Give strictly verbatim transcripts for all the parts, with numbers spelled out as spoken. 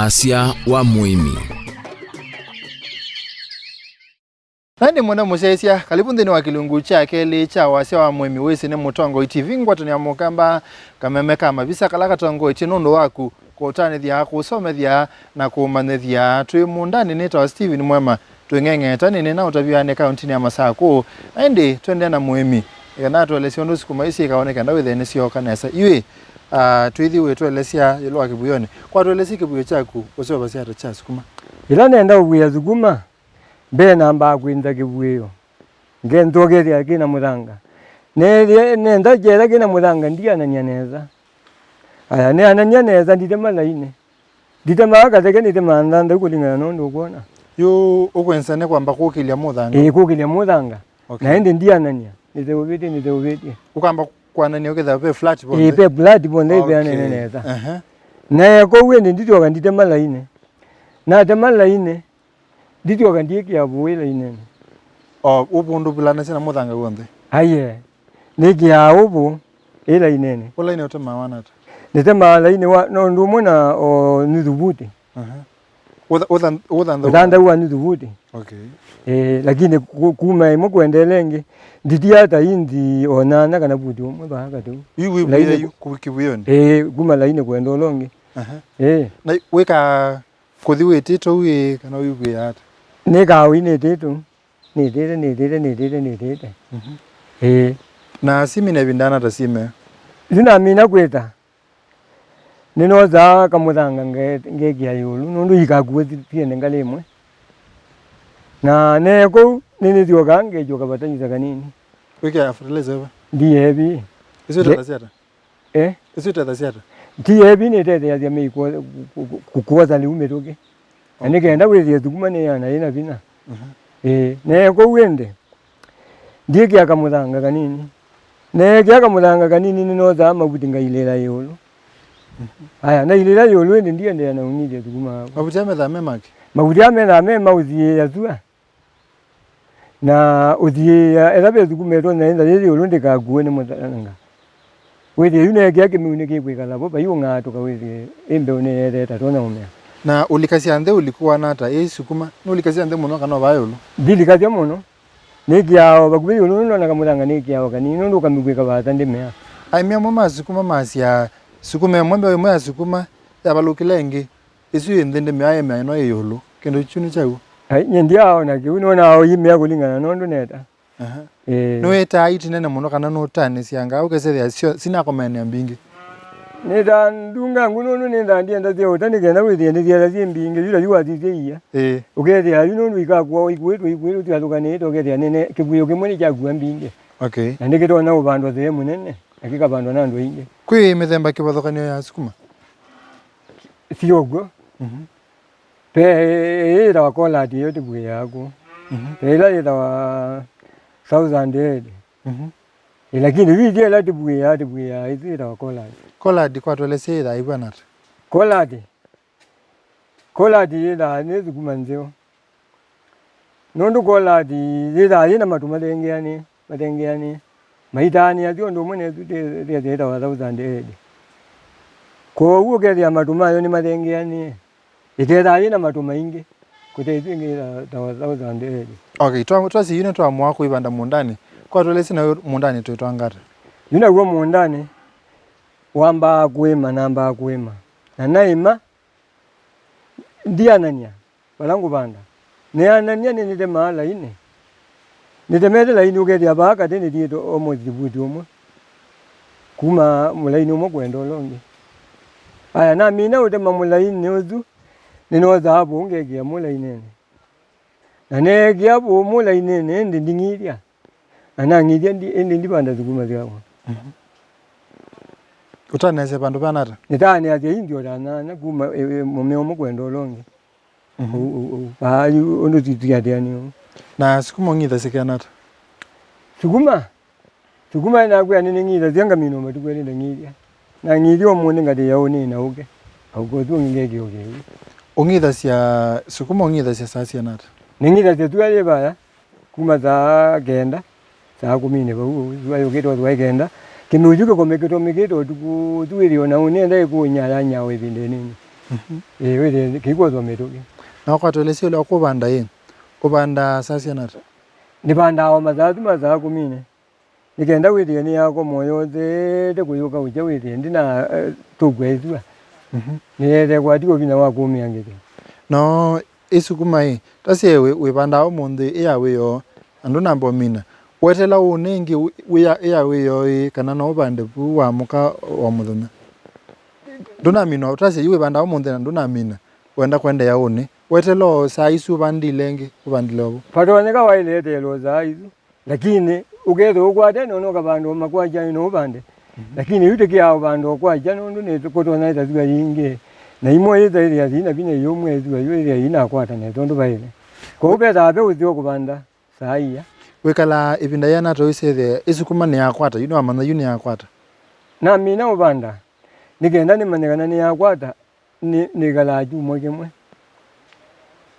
Wasya wa mũĩmi. Na ĩndĩ mũno mũsyaĩĩsya, karibu nthĩnĩ wa kĩlungu kya kelĩ kya Wasya wa Mũĩmi wĩsĩ nĩ Mũtongoi T V, ngwatanĩo ya Mũkamba, kameme ka mavisa kala katongoetye nũndũ waku, kũũtanĩthya, kũũsomethya, na kũũmanyĩthya. Twĩ mũũndanĩ, nĩtawa Steven Mwema, twĩ Ng'eng'eta, nĩnĩ na ũtavya nĩ kaũntinĩ ya Masakũ. Na ĩndĩ, tũendee na mũĩmi, ĩ kana atũelesye ũndũ sukuma ii syĩkawa nĩ kenda wĩthĩe nĩsyooka nesa. Yu ĩ, ah, twĩthi wĩtũelesya ĩũlũ wa kĩvuĩonĩ. Kwa tũelesye kĩvuĩo kyaku, ũseũvasya ata kya sukuma? Yĩla nenda ũvuĩa sukuma, mbee nambaa kwĩnza kĩvuĩo, ngethĩa kĩna mũthanga. Nethĩa, nenda kyetha kĩna mũthanga, ndianany'a nesa. Aya, nĩanany'a nesa, nditema lainĩ. Nditemaa kateke, nĩtemaa nthanthau kũlingana na ũndũ ũkwona. Yu ũkwĩnza nĩ kwamba kũkĩlya mũthanga? Ĩĩ, kũkĩlya mũthanga. Okay. Na ĩndĩ ndianany'a, nĩseũvĩtye, nĩseũvĩtye. Ũkamba kwanany'a ũkethĩa ve flat vonthe? Ĩĩ, ve flat vonthe, okay, ĩveanene nesa. Ehe. Na kwoou ĩndĩ ndityoka nditema lainĩ. Natema lainĩ, ndityoka ndiĩkĩa vũũ ĩla inene. O, ũvũ ndũvulanasya na mũthanga w'onthe? Aiee, nĩkĩaa ũvũ ĩla inene. Ũla ine ũtemaa wana ata? Nĩtemaa lainĩ wa, no ũndũ ũmwe na, o, nuthu vuti. Aha. Ũtha-, ũtha-, ũthanthau? Ũthanthau wa nuthu vuti. Okay. Eh, lakini ku-, kuma ĩmwe kũendeela ĩngĩ, nditia ta inzi o nyanya kana vuti ũmwe vaa katĩ ũu. Yu wĩvuĩe yu kĩvuĩonĩ? Eh, kuma lainĩ kwenda ũla ũngĩ. Aha. Eh. Na wĩkaa kũthi wĩtĩte ũu ĩ, kana wĩvuĩaa ata? Nĩkaa ũi nĩtĩte ũu. Nĩtĩte, nĩtĩte, nĩtĩte, nĩtĩte. Mhm. Ĩĩ. Na simina ĩvinda yana ta simeo? Yu namina kwĩta, nĩnosaa kamũthanga nge-, ngekĩa ĩũlũ, nũndũ ikakuo thi-, thiene ngalĩ ĩmwe. Na ne kũu, nĩnĩthyokaa ngekĩa kavatanyisa kanini. Wĩkĩa fertilizer ĩva? D A P. Isu nge- ĩtethasya ata? Eh? Isu ĩtethasya ata? T A P nĩtetheeasya mĩi kwo-, ku-, ku-, ku-, kwosa lĩu mĩtũkĩ. Na okay, nĩ kenda wĩthĩe thukuma nĩ yana yĩna vinya. Mhm. Ĩĩ, nee kũu ĩndĩ, ndiĩkĩa kamũthanga kanini. Neekĩa kamũthanga kanini, nĩnosaa mavuti ngailĩĩla ĩũlũ. Mhm. Aya, nailĩĩla ĩũlũ ĩndĩ ndiendeea na ũng'ithya thukuma wakwa. Mavuti aa methaa me makĩ? Mavuti aa methaa me ma ũthiĩĩa sua. Na ũthiĩĩa, ethĩwa ve thukuma ĩtonya ĩtha yĩ ĩũlũ ndĩkakuwe nĩ mũthanga. Wĩthĩe yu neekĩa kĩmĩu nĩkĩkwĩkala vo, vai ũng'aatũka wĩthĩe ĩ mbeũ nĩyeethete atonya ũmea. Na ũlikasya nthĩ ũliku wana ata ĩ sukuma? Nũlikasya nthĩ mũno kana ũvaa ĩũlũ? Ndilikasya mũno. Nĩkĩaa o vakuvĩ ĩũlũ nũndũ ona kamũthanga nĩkĩaa o kanini nũndũ ũkamĩkwĩka vaata ndĩmea. Aĩmi amwe ma sukuma masyaa sukuma ĩmwe, mbeũ ĩmwe ya sukuma yavalũkĩla ĩngĩ. Ĩsu yĩ nthĩ ndĩmea ĩmea ĩno yĩ ĩũlũ. Kĩndũ kyu nĩ kyaũ? Ai, nyie ndyaaona kĩu, nonaa o imea kũlingana na ũndũ neta. Aha. Ĩĩ. Nĩwĩtaa iti nene mũno kana nũtanĩsyangaa ũkesethĩa syo sinakomanĩa mbingĩ? Nĩtaa ndunga ngu nũndũ nĩthaa ndienda sya ũta nĩ kenda wĩthĩe nĩsyenda syĩ mbingĩ, yu ta yu wasisya ia. Ĩĩ. Ũkethĩa yu nũndũ ikakua ikuĩtwe ikuĩtwe ũtyathũkanĩte ũkethĩa nene kĩvuĩo kĩmwe nĩkyakua mbingĩ. Okay. Na nĩkĩtonya ũvandwa sehemu nene, na kĩkavandwa na andũ aingĩ. Kwĩ mĩthemba kĩvathũkanĩo ya sukuma? Sio kw'o. Mhm. Ve ĩĩ yĩtawa Collard, ĩyo tĩvuĩaa kũu. Mhm. Ve ĩla yĩtawa Southern Red. Mhm. Ĩ, lakini yu ithyĩ ĩla tĩvuĩaa, tĩvuĩaa ĩsu yĩtawa Collard. Collard, kwa tũelesye yĩthaa ĩvw'ana ata? Collard, Collard yĩthaa nĩ thukuma nzeo. Nũndũ Collard yĩthaa yĩ na matũ mathengeanĩe, mathengeanĩe, maitaanĩasya ũndũ ũmwe nesu tĩ-, tĩ-, yĩtawa Southern Red. Kwoou ũkethĩa matũ mayo nĩmathengeanĩe, ĩkethaa yĩ na matũ maingĩ kũte ĩsu ĩngĩ yĩtawa Southern Red. Okay, twa-, twasye yu nĩtwamũa kũivanda mũũndanĩ, kwa tũelesye nayo mũũndanĩ twĩtwanga ata? Yu naw'o mũũndanĩ wambaa kũĩma, nambaa kũĩma, na naĩma, ndianany'a vala ngũvanda. Nĩanany'a nĩnĩtemaa lainĩ. Nĩtemete lainĩ ũkethĩa vaa katĩ nĩthiĩte almost vuti ũmwe kuma mũlainĩ ũmwe kwenda ũla ũngĩ. Aya, namina ũtema mũlainĩ ũsu, nĩnosaa vũũ ngekĩa mũlainĩnĩ. Na neekĩa vũũ mũlainĩnĩ, ĩndĩ nding'ithya. Na nang'ithya ndi-, ĩndĩ ndivanda thukuma syakwa. Mhm. Ũtanĩasya vandũ vana ata? Nĩtanĩasya indio ta nyanya kuma, ĩ, ĩ, mũmea ũmwe kwenda ũla ũngĩ. Mhm. Ũu, ũu, ũu. Vaa yu ũndũ ti-, tiatĩanĩ ũu. Na sukuma ũng'ithasya kĩana ata? Sukuma? Sukuma nakwĩa nĩnĩng'ithasya ngamina matukũ elĩ ndang'ithya. Nang'ithya ũmũnthĩ ngatĩĩa ũnĩĩ na ũke. Ũkũthi ũngĩ ngekĩa ũkĩu. Ũng'ithasya sukuma ũng'ithasya saa siana ata? Nĩng'ithasya sua yĩ vaya. Kuma saa kenda, saa kũminĩ vau, sua yũkĩte o sua ĩ kenda, kĩmĩu kĩu kĩkomekĩtwe mĩkĩte ũtukũ, ũsu wĩthĩe o na ũnenda ĩkũnyayanya o ĩvinda ĩnini. Mhm. Ĩĩ, wĩthĩe kĩikothwa mĩtũkĩ. Na ũkwatũelesya ũla kũvanda ĩ, ũvandaa saa siana ata? Nĩvandaa o masaa tu masaa kũmine. Nĩ kenda wĩthĩe nĩyakoma yothete kũyũka ũkya wĩthĩe ndina, eh, tũkw'a ĩthua. Mhm. Nĩyethekwa atiwa vinya wa kũmĩangĩthya. No ĩsukuma ĩ, tasye wĩ, wĩvandaa ũmũnthĩ ĩ ya wĩoo, na ndũnamba ũmina. Weteela ũũne ĩngĩ wĩ, wĩ ya, ĩ ya wĩoo ĩ, kana no ũvande vu wa mũka o mũthenya? Ndũnamina, ũtasye yu wĩvandaa ũmũnthĩ na ndũnamina. Wenda kũendeea ũnĩ. Weteela o saa isu ũvandile ĩngĩ, ũvandile o vu. Vatonyeka waĩle eteelwa saa isu. Lakini ũkethĩwa ũkwate nũndũ ũkavanda makwakya no ũvande. Mhm. Lakini yu tĩkĩaa ũvanda ũkwakya nũndũ nĩ kũtonya ĩtathua yingĩ. Na imwe yĩtaĩthĩa thina vinya yũmwe ĩthua yu ĩthĩa inakwata nesa ũndũ vaĩle. Kwoou vetawa ve ũseo kũvanda saa ia. Wĩkalaa ĩvinda yĩana ata ũisethĩa ĩsukuma nĩyakwata, yu nĩwamanya yu nĩyakwata? Namina ũvanda, nĩ kenda nĩmanye kana nĩyakwata, nĩ, nĩkalaa kyumwa kĩmwe.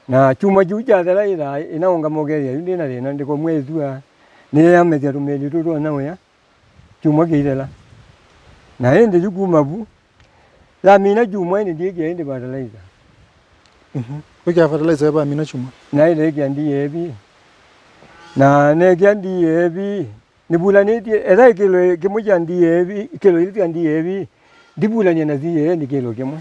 Na kyumwa kĩu kyathela ĩthaa ĩnaũngama ũkethĩa yu ndĩ na thĩna, ndĩkomw'a ĩthua, nĩyeamethya tũmeli tũtonya ũya, kyumwa kĩithela. Na ĩndĩ yu kuma vu, yamina kyumwa ĩndĩ ndĩkĩa ĩndĩ fertilizer. Mhm. Wĩkĩa fertilizer ĩva yamina kyumwa? Na ĩndĩ ĩkĩa D A P. Na nekĩa D A P, nĩvulanĩtye, etha kĩlo kĩmwe kya D A P, kĩlo ilĩ sya D A P, ndivulany'a na C A N kĩlo kĩmwe.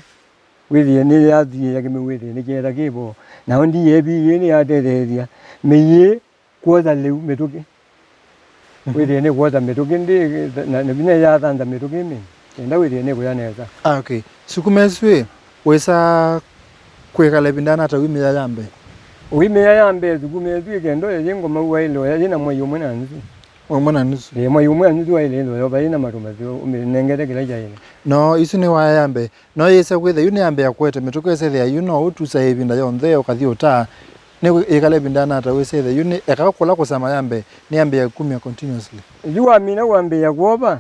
Wĩthĩe nĩyathiĩa kĩmĩwĩthĩe nĩkĩetha kĩvo. Nao D A P ĩĩ nĩyatetheethya mĩyĩ kwosa lĩu mĩtũkĩ. Mhm. Wĩthĩe nĩkwosa mĩtũkĩ ndĩ, na, na vinya yathantha mĩtũkĩ mĩ, kenda wĩthĩe nĩkũya nesa. Ah, okay. Sukuma ĩsu ĩ, wĩsa kwĩkala ĩvinda yĩana ata ũimĩĩa ya mbee? Ũimĩĩa ya mbee sukuma ĩsu ĩkenda ũya yĩ ngoma waĩle ũya yĩna mwei ũmwe na nusu. Mwei ũmwe na nusu? Ĩĩ, mwei ũmwe na nusu waĩle ĩthwa yoba yĩna matũ maseo ũmĩnengete kĩla kyaĩle. No, isu nĩ waya ya mbee. No yĩsa kwĩthĩa yu nĩyambĩĩa kũete mĩtũkĩ, wĩsethĩa yu no ũtusa ĩvinda yonthe ũkathi ũtaa. Nĩ ĩkala ĩvinda yĩana ata wĩsethĩa yu nĩ eka kũla kũsama ya mbee, nĩyambĩĩa kumya continuously? Yu wamina wambĩĩa kwova,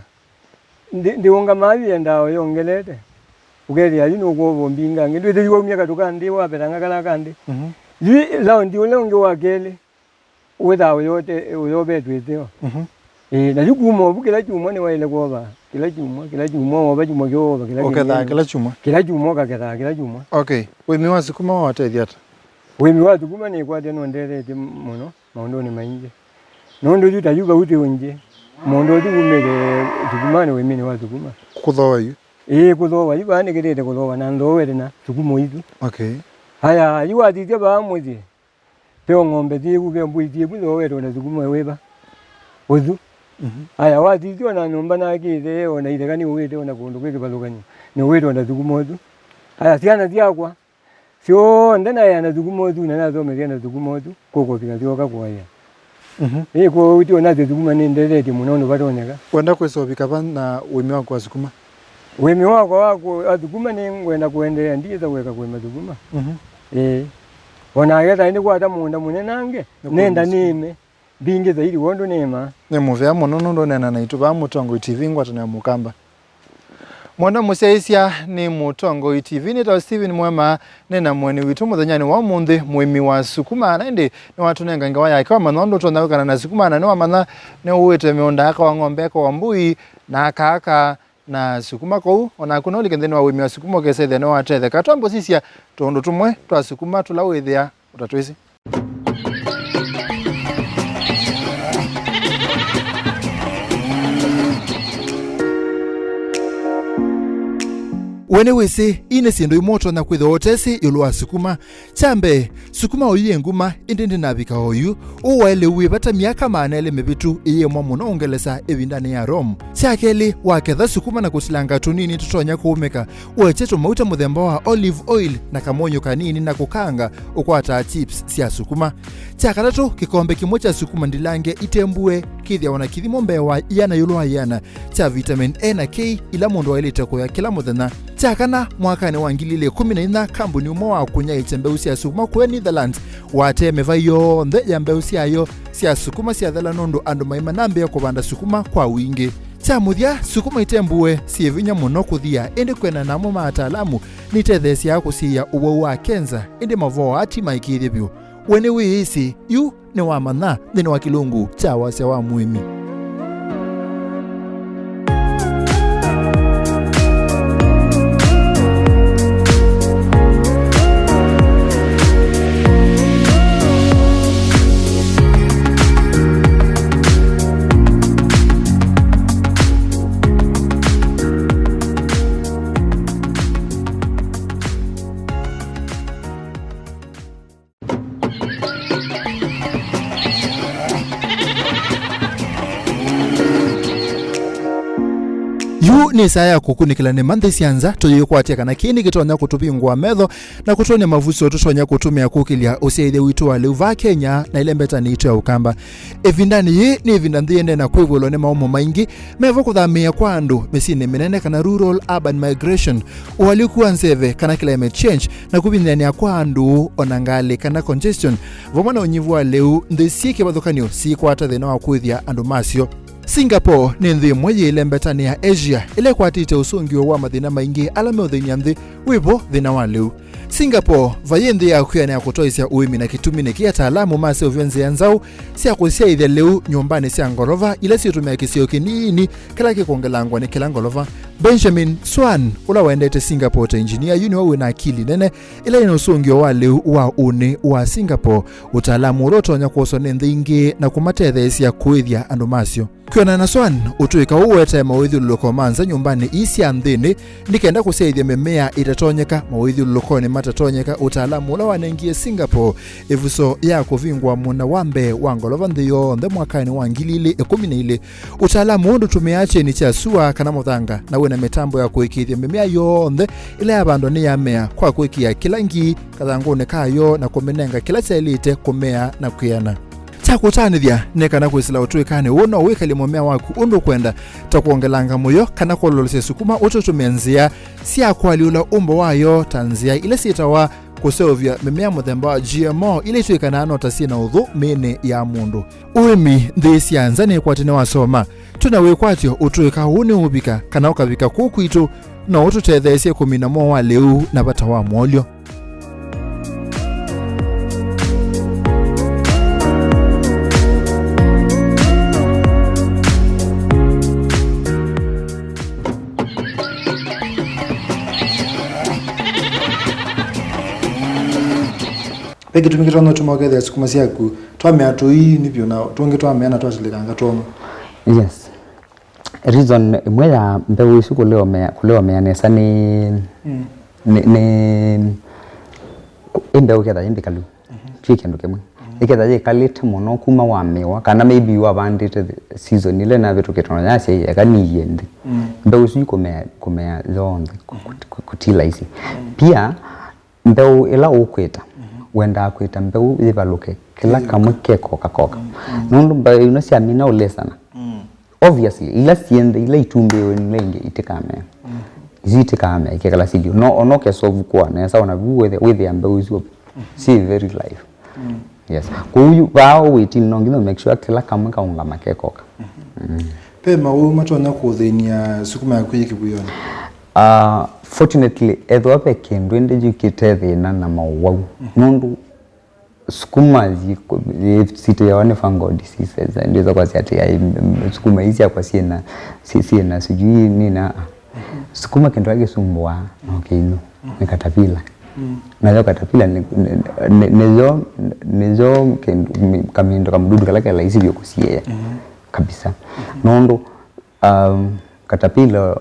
Ndi-, ndiũngamaa yu yendaa o yongelete. Ũkethĩa yu nũkwova ũmbinga angĩ. Ndwĩthĩiwe waumya katũ ka nthĩ, wavethanga kala ka nthĩ. Mhm. Yu laundi ũla ũngĩ wa kelĩ, wĩthaa ũyote-, ũyovetwe ĩtheo. Mhm. Ĩĩ, na yu kuma ũvu kĩla kyumwa nĩwaĩle kwova. Kĩla kyumwa, kĩla kyumwa, wova kyumwa kĩu, wova kĩla ũkethaa kĩngĩ. Kĩla kyumwa? Kĩla kyumwa, ũkakethaa kĩla kyumwa. Okay. Wĩmi wa sukuma waũtethya ata? Wĩmi wa sukuma nĩkwatya nũndethetie mũno. Maũndũnĩ maingĩ. Nũndũ yu ta yu vau tĩ ũngĩ, mũndũ ũsu wumĩte thukumanĩ, wĩminĩ wa thukuma. Kũthooa yu? Ĩĩ, kũthooa yu, vaa nĩkĩtĩte kũthooa na nthooete na thukuma isu. Okay. Aya, yu wathithya vaa mũsyĩ, ve o ng'ombe syĩvu, ve mbũi syĩvu, nthooete o na thukuma wĩva? Ũsu. Mhm. Aya, wathithya o na nyũmba nakĩte, o na itheka nĩũĩte, o na kũndũ kwĩ kĩvathũkany'o, nĩũĩte o na thukuma ũsu. Aya, syana syakwa, Syonthe naĩ anathukuma ũsu, na nathomethya anathukuma ũsu, kũkũvika syoka kũaĩa. Mhm. Ĩ, kwoou ti onasyo thukuma nĩndethetye mũno ũndũ vatonyeka. Wenda kwĩsa ũvika va na ũĩmi waku wa sukuma? Ũĩmi wakwa wa kũ-, wa thukuma nĩngwenda kũendeea, ndiĩsa kũeka kũĩma thukuma. Mhm. Ĩĩ. O na aketha nĩkwata mũũnda mũnenange, nenda nĩĩme. Mbingĩ zaidi wondũ nĩma. Nĩ mũvea mũno nũndũ ũneena naitũ vaa Mũtongoi T V ngwatanĩo ya Mũkamba. Mwendwa mũsyaĩĩsya, nĩ Mũtongoi T V, nĩtawa Steven Mwema, nĩ na mũeni witũ mũthenyanĩ wa ũmũnthĩ, mũĩmi wa sukuma, na ĩndĩ nĩwatũnenga ngewa yake, wamanya ũndũ ũtonya kwĩkana na sukuma, na nĩwamanya nĩũĩte mĩũnda, akawa ng'ombe, akawa mbũi, na akaaka na sukuma. Kwoou, o naku no ũlike nthĩnĩ wa ũĩmi wa sukuma ũkesethĩa nĩwatetheka. Twambũsisya tũũndũ tũmwe twa sukuma tũla wĩthĩa ũtatwĩsĩ. We nĩwĩsĩ, ii nĩ syĩndũ imwe ũtonya kwĩthĩwa ũtesĩ ĩũlũ wa sukuma. Kya mbee, sukuma ũyĩ yĩ nguma, ĩndĩ ndĩnavika oyu. Ũũ waĩ lĩu wĩ vata myaka maana elĩ mĩvĩtu ĩyĩemwa mũno Ũngelesa ĩvindanĩ ya Rome. Kya kelĩ, waketha sukuma na kũsilanga tũnini tũtonya kũũmĩka, ũekye tũmauta mũthemba wa olive oil na kamũnyũ kanini na kũkaanga, ũkwataa chips sya sukuma. Kya katatũ, kĩkombe kĩmwe kya sukuma ndilange itembue kĩthĩawa na kĩthimo mbee wa ĩana ĩũlũ wa ĩana kya vitamin A na K ila mũndũ waĩlĩte kũya kĩla mũthenya. Kya kana, mwakanĩ wa ngili ilĩ ĩkũmi na inya, kambuni ũmwe wa kũnyaĩĩkya mbeũ sya sukuma kũya Netherlands watee mĩvai yonthe ya mbeũ syayo sya sukuma syathela nũndũ andũ maĩ manambĩĩa kũvanda sukuma kwa wingĩ. Kya mũthya, sukuma itembue syĩ vinya mũno kũthia, ĩndĩ kwĩanana na amwe ma ataalamu, nitetheesyaa kũsiĩĩa ũwau wa kenza, ĩndĩ mavoo aa ti maĩkĩĩthye vyũ. We nĩwĩĩsĩ, yu nĩwamanya nthĩnĩ wa kĩlungu kya wasya wa mũĩmi. Yu nĩ saa ya kũkunĩkĩla nĩma nthĩ sya nza, tũyĩkwatya kana kĩĩ nĩkĩtonya kũtũvingũa metho na kũtwonya mavuso tũtonya kũtũmĩa kũkĩlya ũsyaĩthya witũ wa lĩu vaa Kenya na ĩlembetanĩ itũ ya Ũkamba. Ĩvindanĩ yĩĩ nĩ ĩvinda nthĩ ĩendee na kwĩvũĩlwa nĩ maũmũ maingĩ mevo kũthamĩĩa kwa andũ mĩsyĩnĩ mĩnene kana rural urban migration, ũalyũku wa nzeve kana climate change, na kũvindanĩa kwa andũ, o na ngalĩ kana congestion, vamwe na ũnyivu wa lĩu. Nthĩ syĩ kĩvathũkany'o siikwata thĩna wa kũĩthya andũ masyo. Singapore nĩ nthĩ ĩmwe yĩ ĩlembetanĩ ya Asia ĩla ĩkwatĩte ũsũngĩo wa mathĩna maingĩ ala meũthĩny'a nthĩ wĩ vo thĩna wa lĩu. Singapore vayĩ nthĩ ya kwĩana ya kũtwaĩsya ũĩmi, na kĩtumi nĩkĩ ataalamu maseũvya nzĩa nzaũ sya kũsyaĩthya lĩu nyũmbanĩ sya ngolova ila syĩtũmĩa kĩseo kĩnini kĩla kĩkũngelangwa nĩ kĩla ngolova. Benjamin Swan, ũla waendete Singapore ta engineer, yu nĩwe wĩ na akili nene ĩla yĩ na ũsũngĩo wa lĩu wa ũnĩ wa Singapore, ũtaalamu ũla ũtonya kwoswa nĩ nthĩ ingĩ na kũmatetheesya kũĩthya andũ masyo. Kwĩanana na Swan, ũtũĩka ũũ ũetae mawĩthyũlũlũko ma nza nyũmbanĩ ii sya nthĩnĩ, nĩ kenda kũsyaĩthya mĩmea ĩtatonyeka mawĩthyũlũlũkonĩ matatonyeka, ũtaalamu ũla wanengie Singapore ĩvuso ya kũvingũa mũna wa mbee wa ngolova nthĩ yonthe mwakanĩ wa ngili ilĩ ĩkũmi na ilĩ. Ũtaalamu ũũ ndũtũmĩaa kyeni kya sua kana mũthanga, na wĩ na mĩtambo ya kũĩkĩĩthya mĩmea yonthe ĩla yavandwa nĩyamea kwa kũĩkĩĩa kĩla ngii kathangũnĩ kayo na kũmĩnenga kĩla kyaĩlĩte kũmea na kwĩana. Kya kũtanĩthya nĩ kana kwĩsĩla ũtũĩkanĩ ũũ no wĩkalye mũmea waku ũndũ ũkwenda, ta kwongelanga mũyo kana kwololosya sukuma ũtũtũmĩa nzĩa sya kũalyũla ũmbo wayo, ta nzĩa ila syĩtawa kũseũvya mĩmea mũthemba wa G M O, ila itw'ĩkanaa no ta syĩ na ũthũ mĩĩnĩ ya mũndũ. Ũĩmi nthĩ sya nza nĩkwatĩ nĩwasoma. Twĩ na wĩkwatyo ũtũĩka ũũ nĩũvika kana ũkavika kũũ kwitũ, no ũtũtetheesye kũmina moo wa lĩu na vata wa mwolyo. Ve kĩtumi kĩtonya ũtuma ũkethĩa sukuma syaku twamea tũini vyũ na tũngĩ twamea na twasilĩkanga twoma? Yes. Reason ĩmwe ya mbeũ isu kũleomea, kũleomea nesa nĩ, mm, nĩ, nĩ ĩ mbeũ ĩketha yĩ mbĩkalu. Mhm. Twĩ kĩndũ kĩmwe. Mhm. Ĩketha yĩkalĩte mũno kuma wamĩwa, kana maybe wavandĩte season ĩla navĩtũkĩte no yasya eka niie nthĩ. Mm. Mbeũ isu ikũmea, kũmea yonthe, kũ-, mhm, kũ-, kũ-, kũtila isi. Mm. Pia, mbeũ ĩla ũkwĩta, mhm, wendaa kwĩta mbeũ yĩvalũke kĩla, yĩka, kamwe ke koka koka. Mm, mm. Nũndũ mbeũ ino syamina ũlesana. Mm. Obviously, ila syĩ nthĩ, ila itumbĩwe nĩ ila ingĩ itikamea. Mm. Isu itikamea, ikekala silio. No, ono ũkesolve kwa nesa, ona vu wĩthĩa, wĩthĩa mbeũ isu, mhm, si very live. Mm. Yes. Kwoou yu, vaa wĩtini no nginya make sure kĩla kamwe kaũngama ke koka. Mhm. Mm. Ve maũũ matonya kũthĩny'a sukuma yaku yĩ kĩvuĩonĩ? Ah, fortunately, ethĩwa ve kĩndũ ĩndĩ yũkĩte thĩna na maũwau. Mhm. Nũndũ sukuma yĩ-, yĩ-, sitĩawa nĩ fungal diseases, ndĩza kwasya atĩ, ai, m-, m-, sukuma ii syakwa syĩna, si-, syĩna sijui nina. Mhm. Sukuma kĩndũ kĩla kĩsumbũaa no kĩinyũ, nĩ katapila. Mm. Nayo katapila nĩ, nĩ, nĩ, nĩyo, nĩyo kĩndũ, mi-, kamindo kamdudu kala ke laisi vyũ kũsiea. Mhm. Kabisa. Mhm. Nũndũ, um, katapila,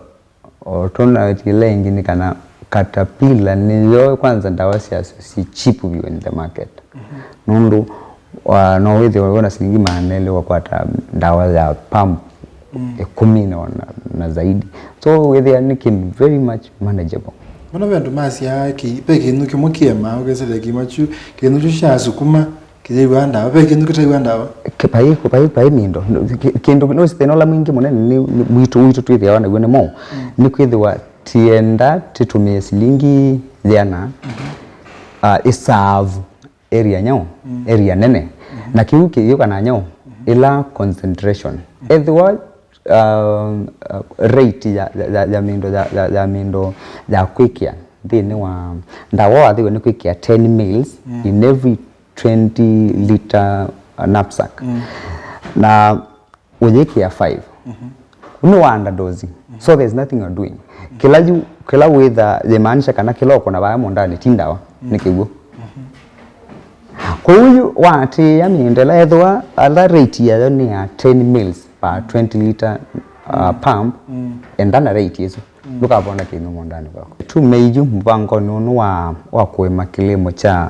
o tũnawetie ĩla ĩngĩ nĩ kana katapila nĩyo kwanza ndawa syasyo syĩ cheap vyũ in the market. Mhm. Nũndũ wa, no wĩthĩwe wĩna silingi maana elĩ wakwata ndawa ya pump, mm, ĩkũmi na, na, na zaidi. So wĩthĩa nĩ kĩndũ very much manageable. Mbona ve andũ masyaa kĩ-, ve kĩnyũ kĩmwe kĩemaa, ũkesĩlya kĩma kyu, kĩnyũ kyu kya sukuma, kĩyĩw'a ndawa? Ve kĩnyũ kĩtaiw'a ndawa? Kĩ-, vai, vai, vai mindo. Kĩ-, kĩndũ, no, thĩna ũla mwingĩ mũnene nĩ, nĩ witũ, witũ twĩthĩawa naw'o nĩ mou. Mm. Nĩ kwĩthĩwa tienda tĩtũmĩe silingi yĩana, mhm, ah, ĩsaavu area nyaũ, mm, area nene. Mhm. Na kĩu kĩyũka na nyaũ, mhm, ĩla concentration. Mm. Ethĩwa, uh, uh, rate ya, ya, ya, ya mĩndo, ya, ya, ya mĩndo ya kwĩkĩa nthĩnĩ wa ndawa wathĩwe nĩ kwĩkĩa ten mils, mm, in every twenty liter, uh, knapsack. Mm. Na ũyĩkĩa five. Mhm. Ũu nĩ wa underdosing. Mhm. So there's nothing you're doing. Mhm. Kĩla yu, kĩla wĩtha yĩmaanisha kana kĩla ũkũna vaya mũndanĩ ti ndawa, mm, nĩ kĩw'ũ. Mhm. Kwoou yu waatĩĩa mĩndela ethĩwa ala rate yayo nĩ ya ten mils per twenty liter, uh, mm, pump, mm, enda na rate ĩsu. Mm. Ndũkavona kĩnyũ mũndanĩ waku. Tumei yu mũvangonĩ ũnũ wa, wa kũĩma kĩlĩmo kya,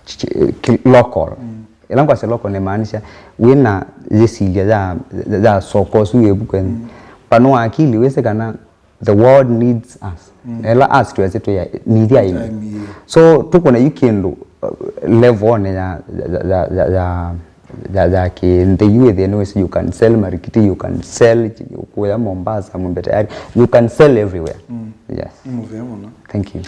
ch-, ch-, ki-, local. Mm. Ĩla ngwasya local nĩmaanisha wĩna yĩsilya ya, ya soko ũsu wĩ vu kwenyu. Mm. Panua akili, wĩsĩ kana the world needs us. Mm. Ela us twese twĩ a-, nĩthyĩ aĩmi. Aĩmi, yeah. So tũkũna yu kĩndũ, uh, levelnĩ ya, ya, ya, ya, ya, ya, ya kĩnthĩ yu ĩthĩnĩ wĩsĩ, you can sell marikiti, you can sell kuya Mombasa, Mwembe Tayari, you can sell everywhere. Mm. Yes. Nĩ mũvea mũno. Thank you.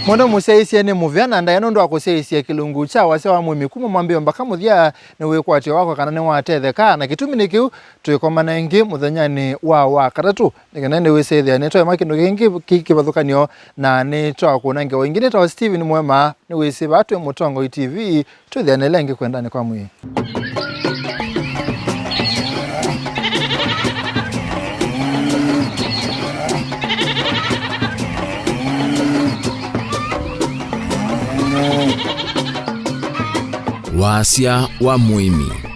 Mũno mũsyaĩĩsye nĩ mũvea na ndaĩa nũndũ wa kũsyaĩĩsya kĩlungu kya wasya wa mũĩmi kuma mwambĩĩo mpaka mũthya. Nĩ wĩkwatyo wakwa kana nĩwatetheka, na kĩtumi nĩ kĩu twĩkomana ĩngĩ mũthenyanĩ wa Wakatatũ, nĩ kana nĩwĩsĩthĩa nĩtwaema kĩndũ kĩngĩ kĩ kĩvathũkany'o na nĩtwakũna ngewa ingĩ. Nĩtawa Steven Mwema, nĩwĩsĩ vaa twĩ Mũtongoi T V, twĩthĩanĩle ĩngĩ kwendanĩ kwa mwĩĩ. Wasya wa mũĩmi.